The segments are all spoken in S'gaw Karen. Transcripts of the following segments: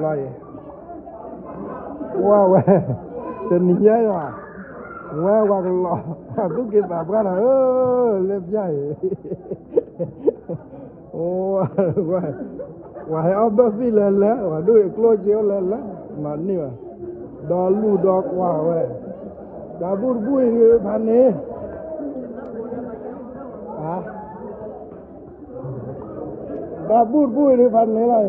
လီၤအံၤ, ကွၢ်ဝဲ, တနံၤညါအံၤ, ဝဲဝၤကလီၤ, ပှၤသူၣ်က့သးပှၢ်တၢ်ဧၢ, လၢပျၢ်အံၤ, ဝဲဟဲအီၣ်ဘၢၣ်သံလၢလၢ, ပှၤဒိၣ်အကျိၣ်က့အိၣ်လၢလၢ, မၤန့ၢ်ဘၣ်, ဒီလူၢ်ဒီကွၢ်ဝဲ, တၢ်ဘူၣ်တဘူၣ်အံၤဖးန့ၣ် တၢ်ဘူၣ်တဘူၣ်အံၤဒုးဖးန့ၣ်လီၤအံၤ,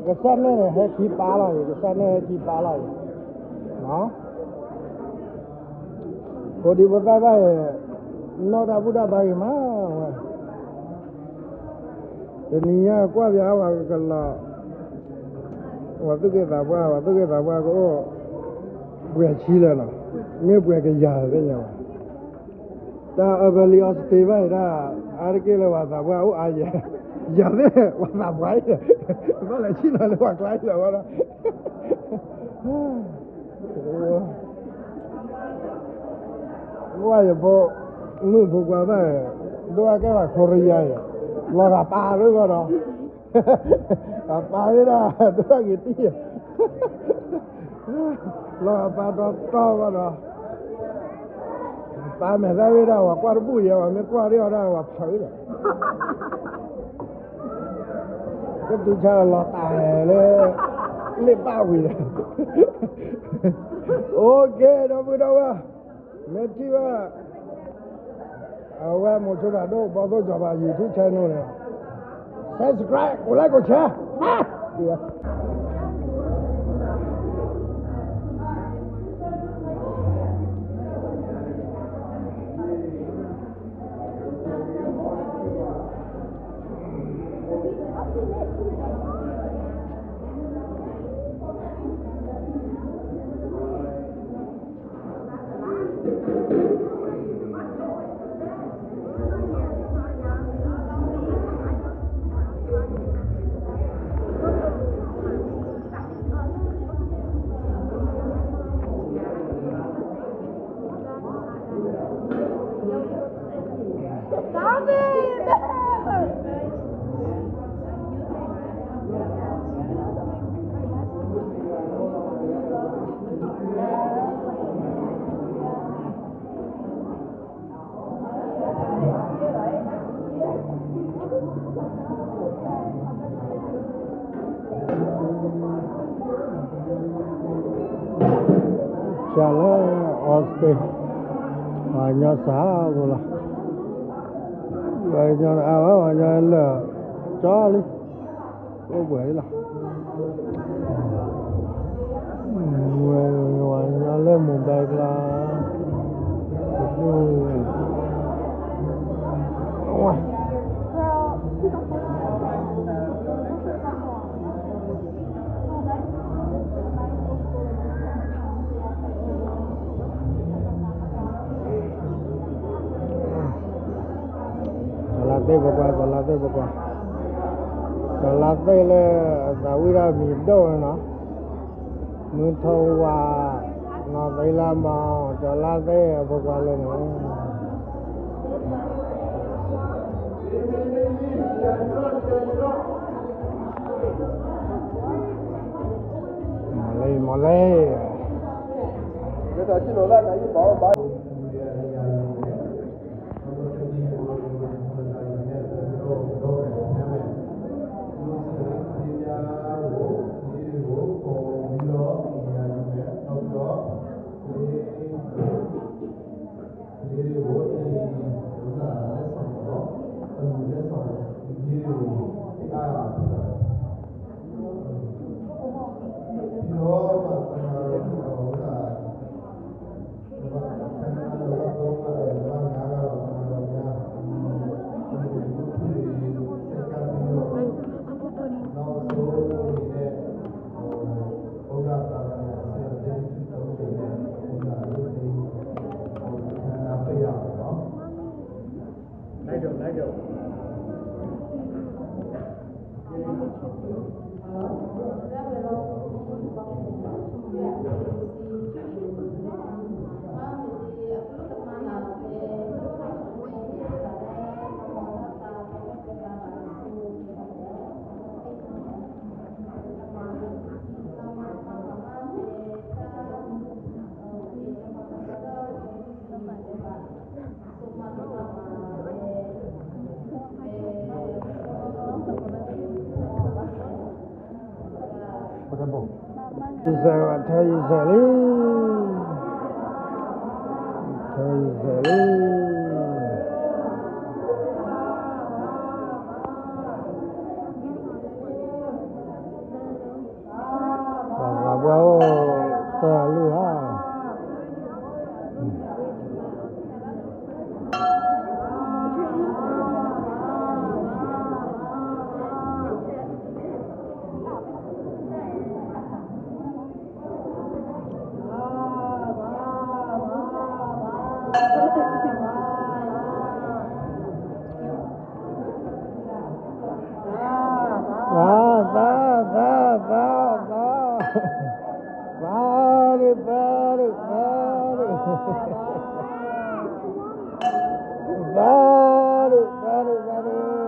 ကစၢ်နဲၣ်န့ၣ်ဟဲခံပာ်လီၤအံၤ, ကစၢ်နဲၣ်ဟဲခံပာ်လီၤအံၤ, ဖိဒံဖိသၣ်ဘၣ်အံၤ, နီၢ်တၢ်ဘူၣ်တၢ်ဘါဂ့ၤမးဝဲ, တနံၤညါကွၢ်ပှၤဝဲကလီၤ, ပှၤသူၣ်က့သးပှၢ်, ပှၤသူၣ်က့သးပှၢ်ကအိၣ်, ပှဲၤဆံလၢၤနီၤ, မ့ၢ်ပှဲၤကယၤသ့ၣ်ညါဘၣ် တၢ်အၢၣ်ဘၢလံအီစတ့ဘၣ်အံၤဒၣ်, အါတက့ၢ်လၢပှၤသးပှၢ်အိၣ်အါယဲ, ယၤသ့ၣ်ပှၤသးပှၢ်အံၤ, ဘၣ်လဲၤဆံၣ်နီၤလၢပှၤကျါအံၤလၢၤဝဲဒီး, ကွၢ်ယဖိ, မုၣ်ဖိခွါဘၣ်, ဒိၣ်အကဲဘၣ်ခိရံယါအံၤ, လီၤဂာ်ပာ်လၢဘၣ်ဒီး အပာ်ဝဲဒၣ် ဒိၣ်ဂ့ၤတံၢ်, လီၤအပာ်ဒီးတီၢ်ဘၣ်ဒီး, ပာ်မဲာ်သၣ်ဝဲဒၣ် ပှၤကွၢ်တဘူၣ်ယဲ ပှၤမ့ၢ်ကွၢ်ဒ်အီၤဒၣ် ပှၤဖးဝဲဒီး, ကတုၤဆါလီၤတၢ်လၢ လ့ၣ်ဘၣ်ဝံၤဒီး, အိၣ်က့ၤ ဒီပုၢ်ဒီဝဲၢ်, မ့ၢ်ထံၣ်ဘၣ် အဝဲမိၤဆိဒၣ်ဒိၣ်ဘီသိၣ်စီၤပၤ YouTube channel န့ၣ်, subscribe ကိးlikeကိးshare စှၤလၢအီစတ့, ပှၤကညီစှၤဖိလီၤ, ပှၤကညီအါဘၣ် ပှၤကညီလၢာ်, ကၠီလံ, အိၣ်ပှဲၤလီၤ, ဝဲပှၤကညီလၢ mobile ကျါ, ကီၤလါသ့ၣ်ပကွၢ်, ကီၤလါသ့ၣ်ပကွၢ်, ကီၤလါသ့ၣ်လၢအသးဝံၣ်ဒၣ်မံၤဒိၣ်န့ၣ်နီၤ, မုၢ်ထီဝါ, နီၢ်သံလါမီၤ, ကီၤလါသ့ၣ်အပကွၢ်လၢန့ၣ် မီၤလ့, မီၤလ့, ယစဲးဝဲ ထၢယစဲးလံ, ထၢယစဲးလံ. ပှၤသးပှၢ်အိၣ် သၢဂၤလွံၢ်ဂၤ သါ သါ သါ သါ သါ သါဒုး သါဒုး သါဒုး သါဒုး သါဒုး သါဒုး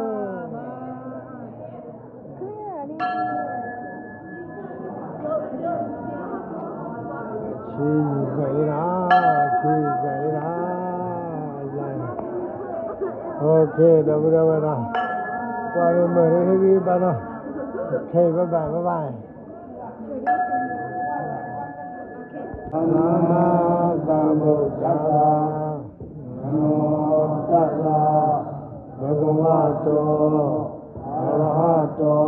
ဆံးယံာ်စဲးလံနီၤ, ဆံးယံာ်စဲးလံနီၤ, ယၤ, ဒီပုၢ်ဒီဝဲၢ်နီၤ, ကွၢ်မုာ်မုာ်ဒ်ဟ့ၣ်ဂံၢ်ဘါနီၤ, ခဲအံၤ bye bye bye bye. သမ္မာသမ္ဗုဒ္ဓါသ နမောတသ်သ ဘဂဝတော အရဟတော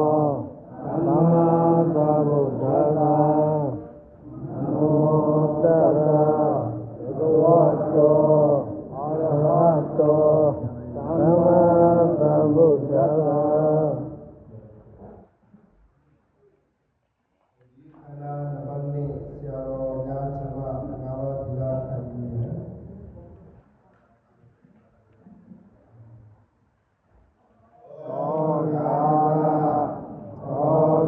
သမ္မာသမ္ဗုဒ္ဓါသ နမောတသ်သ ဘဂဝတော အရဟတော သမ္မာသမ္ဗုဒ္ဓါသ အခမ်းအနားနံပါတ်နှစ် ဆရာတော်များထံမှ ငါးပါးသီလခံယူမယ်။ ဩဃာတ ဩ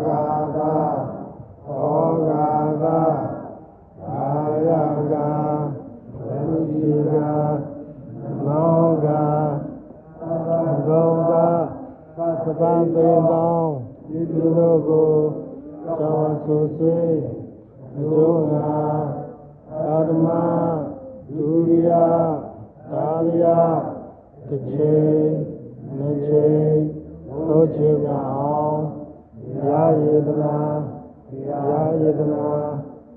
ဃာတ ဩဃာတ ကာယကံ ဝစီကံ မနောကံ မနောကံ သပတေသော ယုဒိကို ကြွားဝါဆိုစေ အကျိုးငှာ ပထမ ဒုတိယ တတိယ တစ်ချိန် နှစ်ချိန် သုံးချိန်မြောက်အောင် ဘုရားယတနာ ဘုရားယတနာ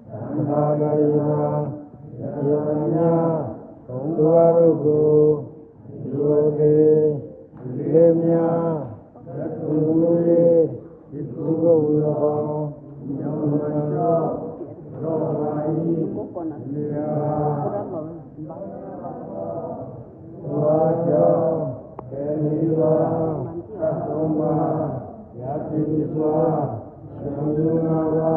သံဃာယတနာ ယတနာများ သူဝါတို့ကို ယိုသေ လေးများ သူဝေး သူကိုယ်ဝေးသော မြောက်မှန်သော တော့ပါ၏။ နေရာ သွားကြောင်း ဘယ်နေ့ပါ ကပ်ဆုံးပါ ရာသီစွာ ရောင်စုံငါပါ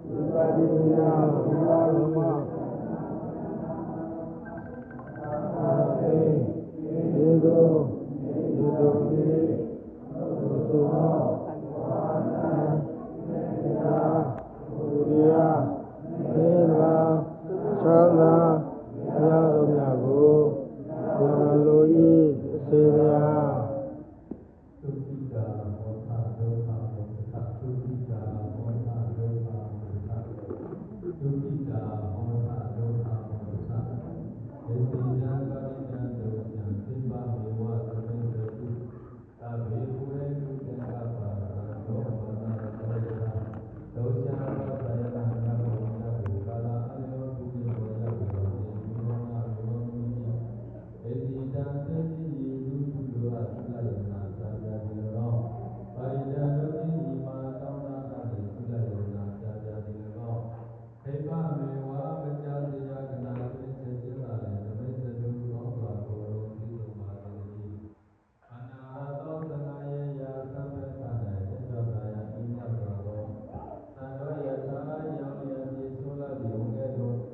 ဝိပဿနာ ဝိပဿနာ ချမ်းသာများသောမျှကို ယမလို၏အရှင်ဘုရား။ ဒုက္ခိတံ ဟောထ ဒုက္ခမောက္ခထ ဒုက္ခိတံ ဟောထ ဒုက္ခမောက္ခထ ဒုက္ခိတံ ဟောထ ဒုက္ခမောက္ခထ Yasidaṃ paṇḍitaṃ tuṅgaṃ khippaṃ evaggamesuṃ. သဗ္ဗေ ပုရေဏု သင်္ကပ္ပာ သံ ဃော ပဏ္ဏရတော ယသၢ ဒီးစၢ်ပၢ်သးယနၢ် ညါပဝံညါပူၤ ကလါအါလီၤ ပူၤန့ၣ်ပဝဲယါပူၤလီၤန့ၣ် မုၢ်ဂီၤနၢ်မုၢ်ဂီၤမုၢ်နံၤ Yasidaṃ သ့ၣ်မ့ၢ်ယံၤ ဒုးထူလိာ်အသုလၢ်ယတနၤ တၢ်ပျၢ်ဒ်လၢၤလီၤ. ပၤဒံတၢ်ဒိးန့ၢ်ယံၤ မၤအတီနၢ်အါန့ၣ် သုလၢ်ယတနၤ တၢ်ပျၢ်ဒ်လၢၤလီၤ. ခိပ္ပမ့ၢ်ဝဲ မကြာသေးရာ ကနၣ် တွင်ၢ်ဆဲးဆဲးလၢ်လၢ် နမိတ်သတူ သီသီၣ် ကိးလိာ် သံသိး မၤသ့တက့ၢ်. အနၢ်ရသီသနာ်ယဲယၤ သးဖဲခါန့ၣ် ဟဲဒီးသးယၤအံၤညၣ်ပှၤလီၤ. သးဒီးယထါယီၤလံအမံၤ ဆိလၢလံာ်အိၣ်ကဲဒိၣ်,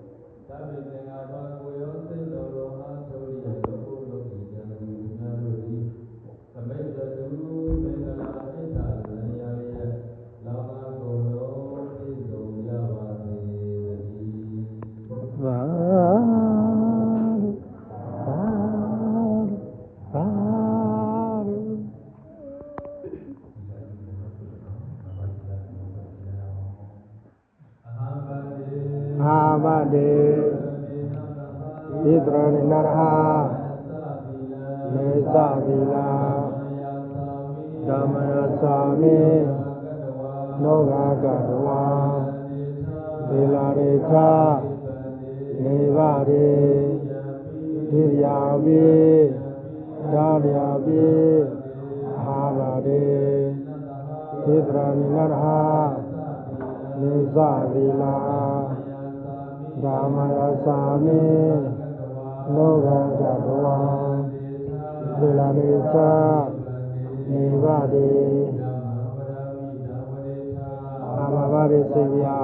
တၢ်ဘၣ်သ့ၣ်ညါဘၣ် ကိးယီၤသ့ၣ်ဒီးလီၤအါထီၣ်လံ ယၤလီၤအိၣ်လီၤက့ၤယၤ ကလုာ်ကညီဒိၣ်လံ. နမိတ်သတူ မ့ၢ်ကလၤအ့ၣ်တၢ်လၢနယၤလံယဲ လီၤမၢ်ကိးလိာ် ပြည့်စုံကြပါစေတည်း. သာဓု သာဓု သာဓု. အဟံဗန္တိ တိတရဏီနဟံ မဟိသသီလံ ဓမ္မယသီလံ လောကဓာတုဝါ, သီလရေထ, နိဗ္ဗာန်တေ, ဒုတိယံပိ, တတိယံပိ, မဟာပ္ပန္တိ, တိစရဏေနတဟံ, နိစ္စသီလံ, ဓမ္မံ ယစ္ဆာမိ, လောကဓာတုဝါ, သီလရေထ, နိဗ္ဗာန်တေ, မဟာပ္ပန္တိ စံးဘၣ်ယၤ.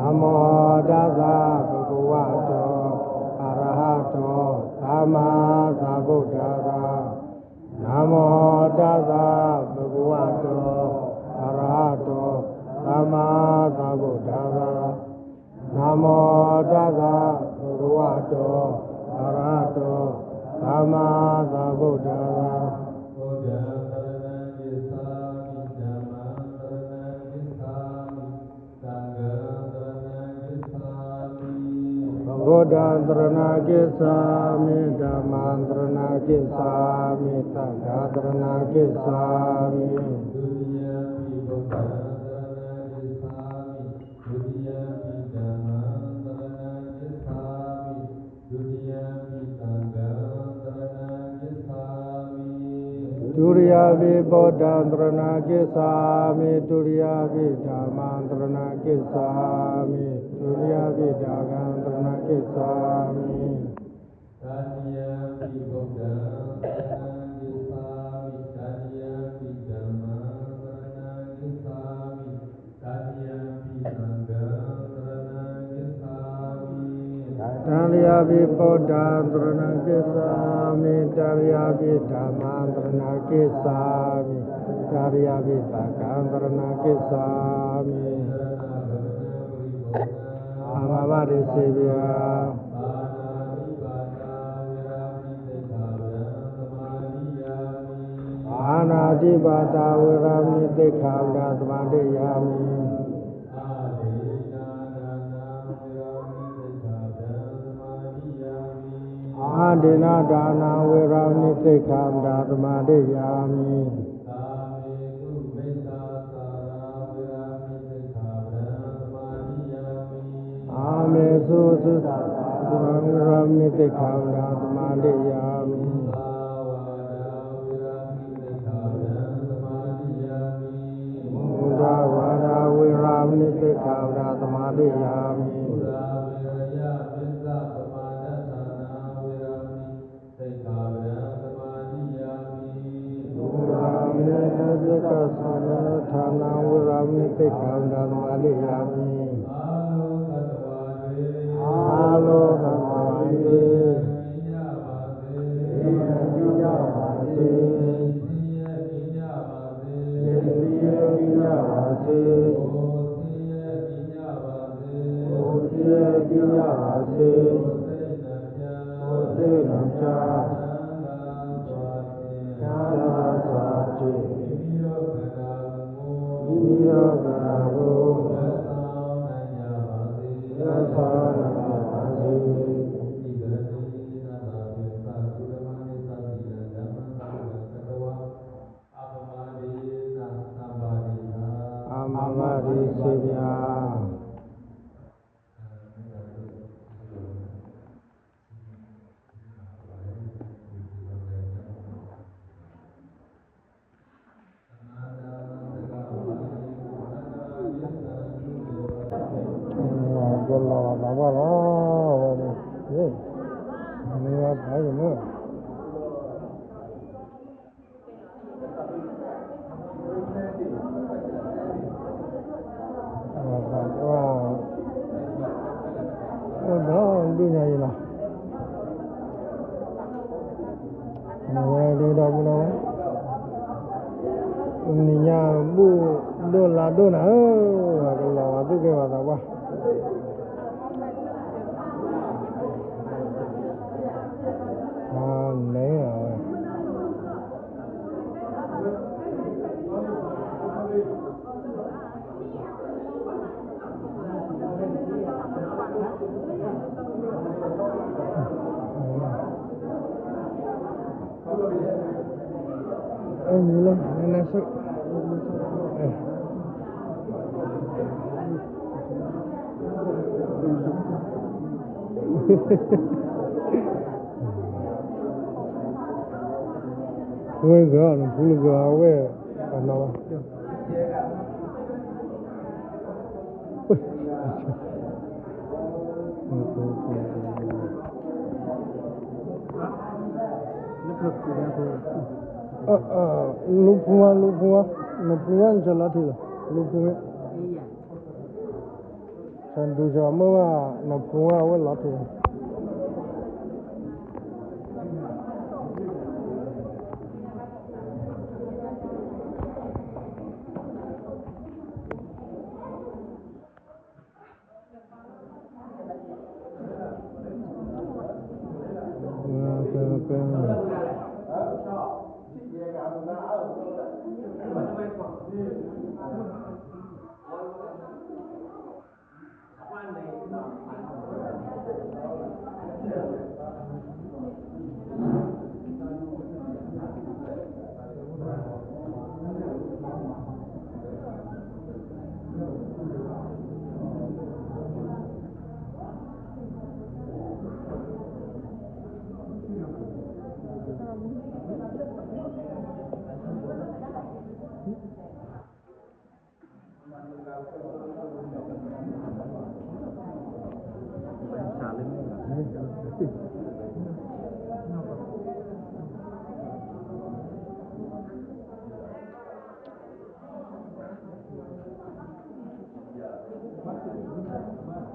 Namo tassa bhagavato arahato sammāsambuddhassa. Namo tassa bhagavato arahato sammāsambuddhassa. Namo tassa bhagavato arahato sammāsambuddhassa. Buddhaṃ saraṇaṃ gacchāmi. Dhammaṃ saraṇaṃ gacchāmi. Saṅghaṃ saraṇaṃ gacchāmi. Buddhaṃ saraṇaṃ gacchāmi. Dhammaṃ saraṇaṃ gacchāmi. Saṅghaṃ saraṇaṃ gacchāmi. Dutiyampi buddhaṃ saraṇaṃ gacchāmi. Dutiyampi dhammaṃ saraṇaṃ gacchāmi. Dutiyampi saṅghaṃ saraṇaṃ gacchāmi. Dutiyampi buddhaṃ saraṇaṃ gacchāmi. Dutiyampi dhammaṃ saraṇaṃ gacchāmi. Dutiyampi saṅghaṃ saraṇaṃ gacchāmi. Tatiyampi buddhaṃ saraṇaṃ gacchāmi. Tatiyampi dhammaṃ saraṇaṃ gacchāmi. Tatiyampi saṅghaṃ saraṇaṃ gacchāmi. Tatiyampi buddhaṃ saraṇaṃ gacchāmi. Tatiyampi dhammaṃ saraṇaṃ gacchāmi. Tatiyampi saṅghaṃ saraṇaṃ gacchāmi. Mā pāpāti စံးဘၣ်ယၤ. Pāṇātipātā veramaṇī sikkhāpadaṃ samādiyāmi. Pāṇātipātā veramaṇī sikkhāpadaṃ samādiyāmi. Adinnādānā veramaṇī sikkhāpadaṃ samādiyāmi. Adinnādānā veramaṇī sikkhāpadaṃ samādiyāmi. Kāmesu micchācārā veramaṇī sikkhāpadaṃ samādiyāmi. Kāmesu micchācārā veramaṇī sikkhāpadaṃ samādiyāmi. Musāvādā veramaṇī sikkhāpadaṃ samādiyāmi. Musāvādā veramaṇī sikkhāpadaṃ samādiyāmi. Surāmerayamajjapamādaṭṭhānā veramaṇī sikkhāpadaṃ samādiyāmi. Surāmerayamajjapamādaṭṭhānā veramaṇī sikkhāpadaṃ samādiyāmi. Ālokavāde, ālokavāde, niyyābhāse, niyyābhāse, niyyābhāse, niyyābhāse, osiyé, niyyābhāse, osiyé, niyyābhāse, osenañca, osenañca, ချမ်းသာစွာဖြင့်, ချမ်းသာစွာဖြင့်, မိမိတို့ခန္ဓာကိုယ်ကို, မိမိတို့ခန္ဓာကိုယ်ကို, လွတ်ဆောင်နိုင်ကြပါစေ, လွတ်ဆောင်နိုင်ကြပါစေ. Iti gaṇe nātha bhikkhā kutamanisathīlaṃ dhammaṃ saraṇaṃ gacchāmi. Appamādena sampādetha. Appamādena sampādetha. ကလီၤဘၣ်သးပှၢ်လီၤ, ဝဲန့ၣ်, မ့ၢ်ဝဲဖးယမုၢ် ပှၤသးပှၢ်, အိၣ်ဒီးဒုးညါအံၤလီၤ. မ့ၢ်ဝဲဒုးဒီပုၢ်ဒီဝဲၢ်, နံၤညါဘူၣ်ဒိၣ်လါဒိၣ်နၤဧၢ, ပှၤကလီၤဝဲသူၣ်က့ၤပှၤသးပှၢ်, အလဲၤဝဲ. မံၤလၢနနၢ်ဆိၣ် ဝဲဂ့ၤအီၤ နဖူလၢဂ့ၤအီၤဝဲ အနီၢ်ဘၣ် လူၤဖူဝါ လူၤဖူဝါ နဖူဝါနကလီၤထံလီၤ လူၤဖူဝါ ဆၣ်ဒူကမ့ၢ်ဘၣ် နဖူဝါအဝဲလီၤထံလီၤ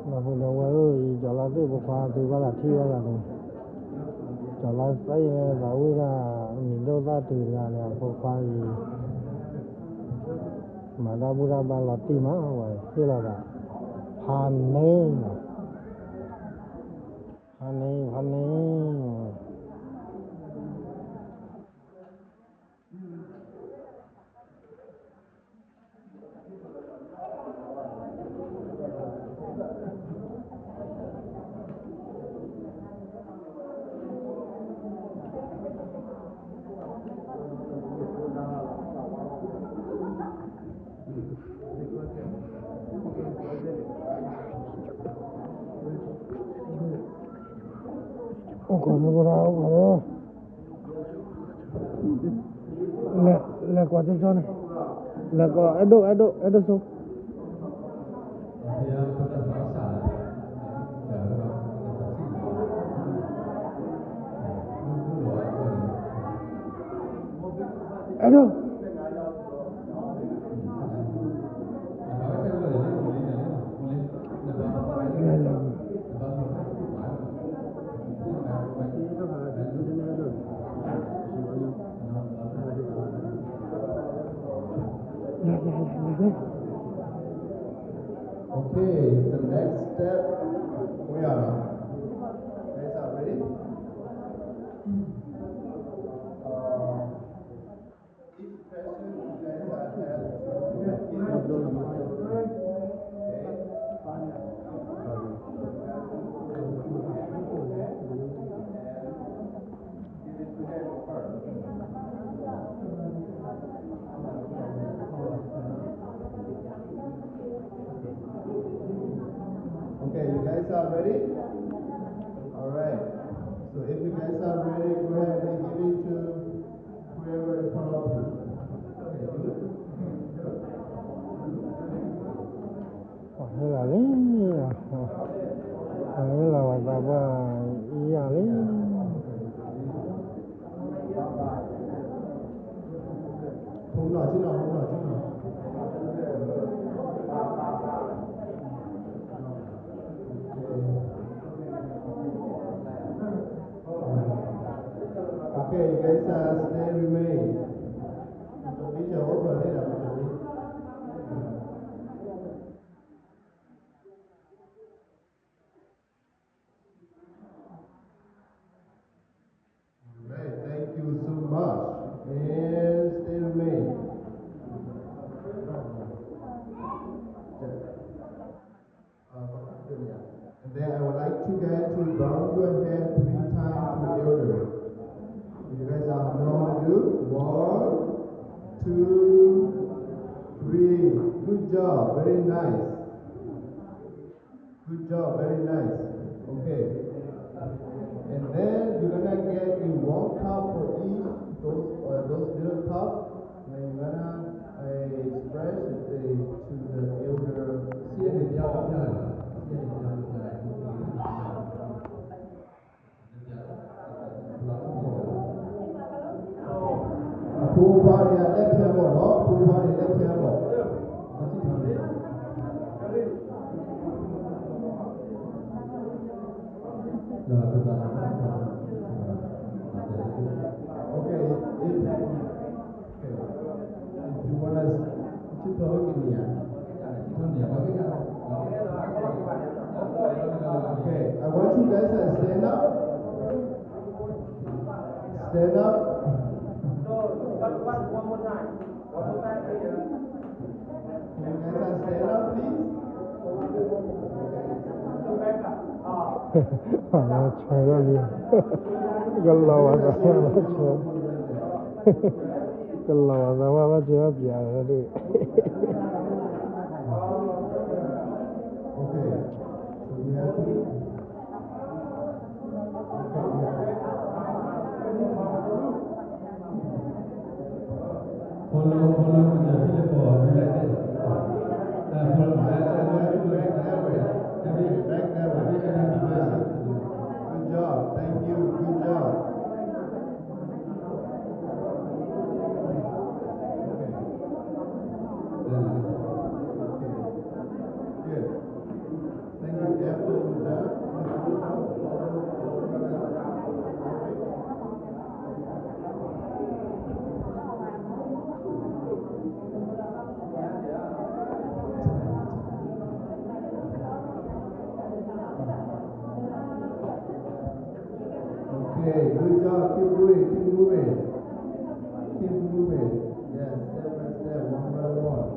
ဒီပုၢ်ဒီဝဲၢ်ဧၢ, ယကၠီၤလါသ့ၣ်ဖိခွါသုဘၣ်လၢထံၣ်ဘၣ်လၢန့ၣ်, ကၠီၤလါသ့ၣ်လၢသးဝံၣ်တၢ် မံၤဒိၣ်သၣ်တုၤတဂၤန့ၣ် အဖိခွါအံၤ မၤတၢ်ဘူၣ်တၢ်ဘါလီၤတံၢ်မး ဝဲဟ့ၣ်လီၤသး ဖးန့ၢ်, ဖးန့ၢ် ဖးန့ၢ် အိၣ်ခိးမူကရၢ အိၣ်ခိးလီၤ, လဲၤကွၢ်ကၠီကၠီန့ၣ်, လဲၤကွၢ် အဲၣ်ဒိၣ် အဲၣ်ဒိၣ် အဲၣ်ဒိၣ်စိ အဲၣ်ဒိၣ် Okay, the next step, we are, guys are ready? Uh, each person you guys are held to give it to, okay? And give it to him first. Okay, you guys are ready? All right. So if you guys are ready, go ahead and give it to whoever in front of you. Okay, do it. ဟ့ၣ်လီၤလံ, ဟ့ၣ်လီၤဝဲသးပှၢ်ယၤလံ. Okay, you guys, uh, stay remain. All right, thank you so much. And stay remain. Uh, and then I would like you guys to bow your head three times to the elder. You guys are know how to do. One, Two, three. Good job. Very nice. Good job. Very nice. Okay. And then you're gonna get a one cup for each those uh, those little cup. And you're gonna uh, express it uh, to the elder. Siete ya, ya, siete ya. အဖိခွါန့ၣ် အလဲၢ်ဖဲအဘီၣ်လီၤ. အဖိခွါန့ၣ် လဲၢ်ဖဲအဘီၣ်. Okay, if, if you wanna, ကထံၣ်ထီၣ်ဝဲက့ၤန့ၣ်ဧါ. Okay, I want you guys to stand up. Stand up. So, what, what, one more time. One more time, please. Can you guys stand up, please? So, back up. အဝဲဆဲးဒၣ်လံ, ကလီၤဝဲသးဝဲဆဲး, ကလီၤဝဲသးဝဲဆဲးပျးဒၣ်. Okay. So we have to Follow, follow with the teleport, you like this. Uh, follow, uh, follow, back that way. Back that way. Good job. Thank you. Good job. Okay. Good. Thank you. After you done, Okay, good job. Keep moving, keep moving. Keep moving. Yes, step by step, one by one.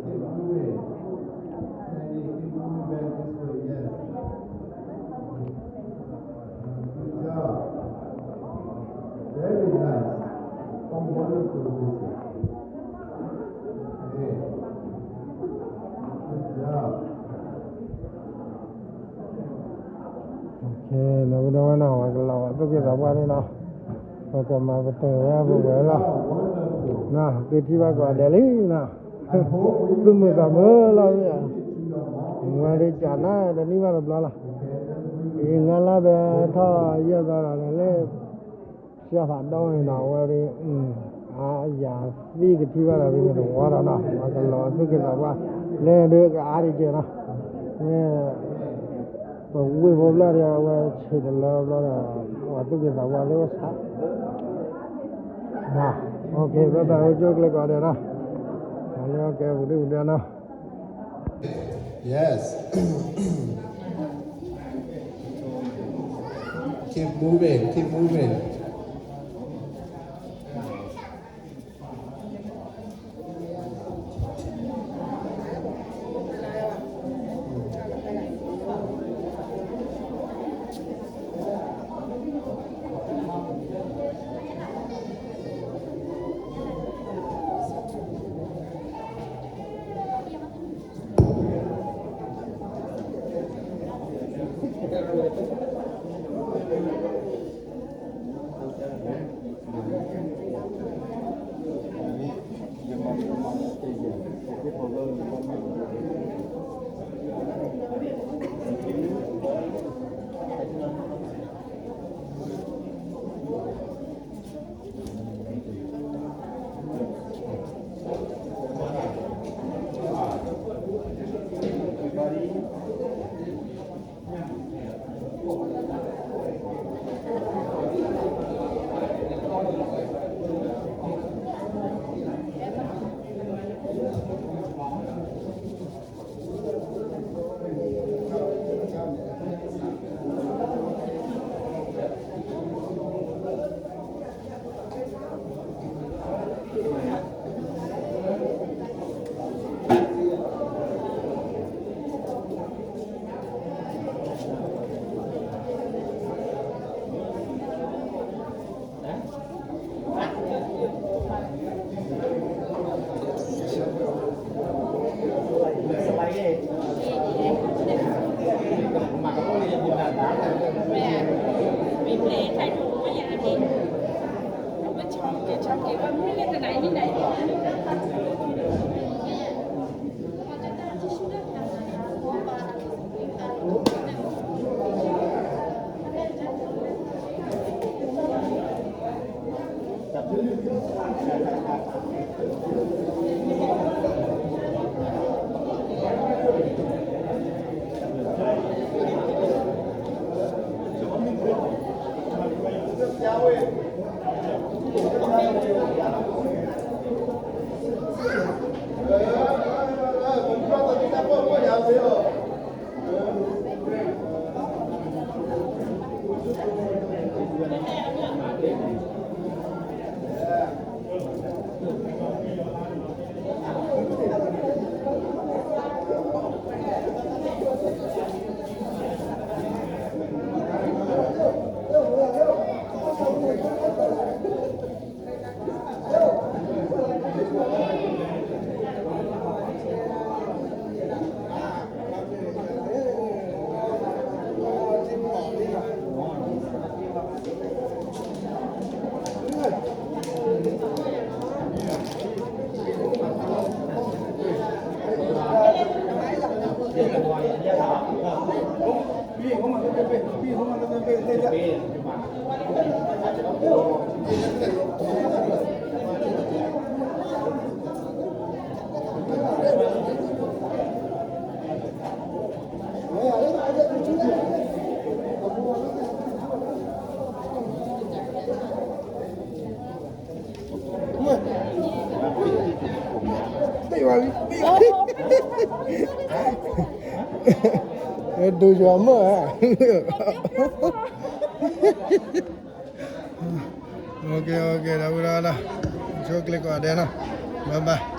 Keep moving. Sandy, keep moving back this way, yes. Good job. Very nice. Oh, wonderful this is. Okay. Good job. Okay, လၢဝဲဒၣ်ဝဲနီၤ ပှၤကလီၤဝဲသူၣ်က့သးပှၢ်န့ၣ်နီၤ, ပကမၤကတၢၢ်ဝဲပဝဲလီၤ. နီၤ သုထံၣ်ဘၣ်ကိးဂၤဒဲးလံနီၤ, သူၣ်မုာ်သးမုာ်လီၤ. ဝဲဒၣ်ကနၣ်တနံၣ်ဘၣ်တဘျီလီၤ. အံၤငါလၢဘဲထီၣ်ယဲၢ်သီဒီးလၢ စှၤဖးဒိၣ်န့ၣ်နီၤ အဝဲဒၣ် အါယၤသံကထံၣ်ဘၣ်ဒီး ပမ့ၢ်တဝီဒီးနီၤ ပှၤကလီၤသူၣ်က့သးပှၢ် လဲၤဒုးကအါတက့ၢ်နီၤ, မ့ၢ် ပဝ့ၢ်ဖိဘျီဒီး အဝဲဆံးတလၢဘျီဒီး ပှၤသူၣ်က့သးပှၢ်လၢအိၣ်ဆါ OK, bye bye, အိၣ်ကၠိကျဲကိးဂၤဒဲးနီၤ, လၢကဲပူၤဒုၣ်ပူၤဒါနီၤ. Yes. Keep moving, keep moving. ဒိၣ်ယွၤမၢ်ဧါ. အိၣ်က့ၤ အိၣ်က့ၤ ဒီပုၢ်ဒီဝဲၢ်လီၤ, ဆိကျဲကိးဂၤဒဲးနီၤ, bye bye.